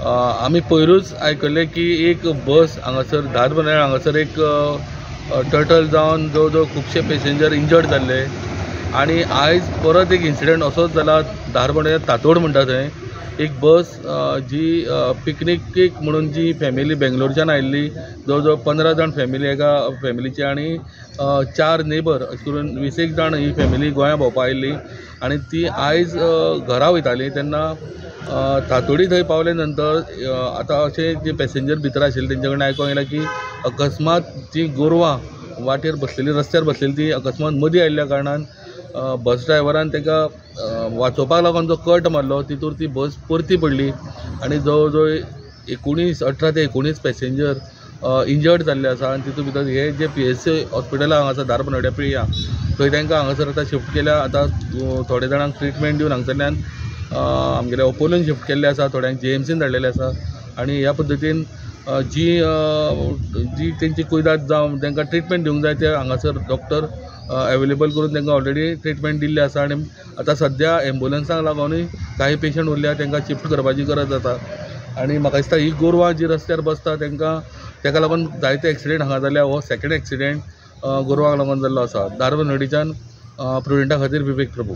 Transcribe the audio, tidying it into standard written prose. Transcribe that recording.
आमी पयरूच आयकल्लें की एक बस हांगासर धारबांदोड्या हांगासर एक टर्टल जावन जवळ जवळ खुबशे पेसेंजर इंजर्ड जाल्ले आनी आयज परत एक इन्सिडंट असोच जाला. धारबांदोड्या तातोड म्हणटा थंय एक बस जी पिकनिकेक म्हणून जी फॅमिली बेंगलोरच्यान आयिल्ली, जवळ जवळ 15 जाण फॅमिली एका फॅमिलीची आनी 4 नेबर अशें करून 20 जाण ही फॅमिली गोंया भोंवपा आयिल्ली आनी ती आयज घरा वयताली तेन्ना तातोडी थंय पावले नंतर आतां अशें जे पॅसेंजर भितर आशिल्ले तेंचे कडल्यान आयकोंक येयलां की अकस्मात जी गोरवां वाटेर बसलेली, रस्त्यार बसलेली ती अकस्मात मदीं आयिल्ल्या कारणान बस ड्रायव्हरान ताका वाचोवपाक लागून जो कट मारलो तितूर ती बस परती पडली आनी जवळ जवळ 18 ते 19 पॅसेंजर इंजर्ड जाल्ले आसा. आनी तितून भितर हे जे PHC हॉस्पिटलां हांगा आसा धारबांदोड्या पिळयां थंय तांकां हांगासर आतां शिफ्ट केल्या. आतां थोडे जाणांक ट्रिटमेंट दिवन हांगसरल्यान आमगेल्या ओपोलोन शिफ्ट केल्ले आसा, थोड्यांक GMCन धाडलेले आसा आनी ह्या पद्दतीन जी जी तेंची कुयदाद जावं तांकां ट्रिटमेंट दिवंक जाय ते हांगासर डॉक्टर अवेलेबल करून तांकां ऑलरेडी ट्रिटमेंट दिल्ली आसा. आनी आतां सद्या एम्बुलन्सांक लागूनय कांय पेशंट उरल्या तांकां शिफ्ट करपाची गरज आसा. आनी म्हाका दिसता ही गोरवां जी रस्त्यार बसता तांकां ताका लागून जायते एक्सिडेंट हांगा जाल्या. हो सेकंड एक्सिडेंट गोरवांक लागून जाल्लो आसा. धारबांदोडेच्यान प्रुडंटा खातीर विवेक प्रभू.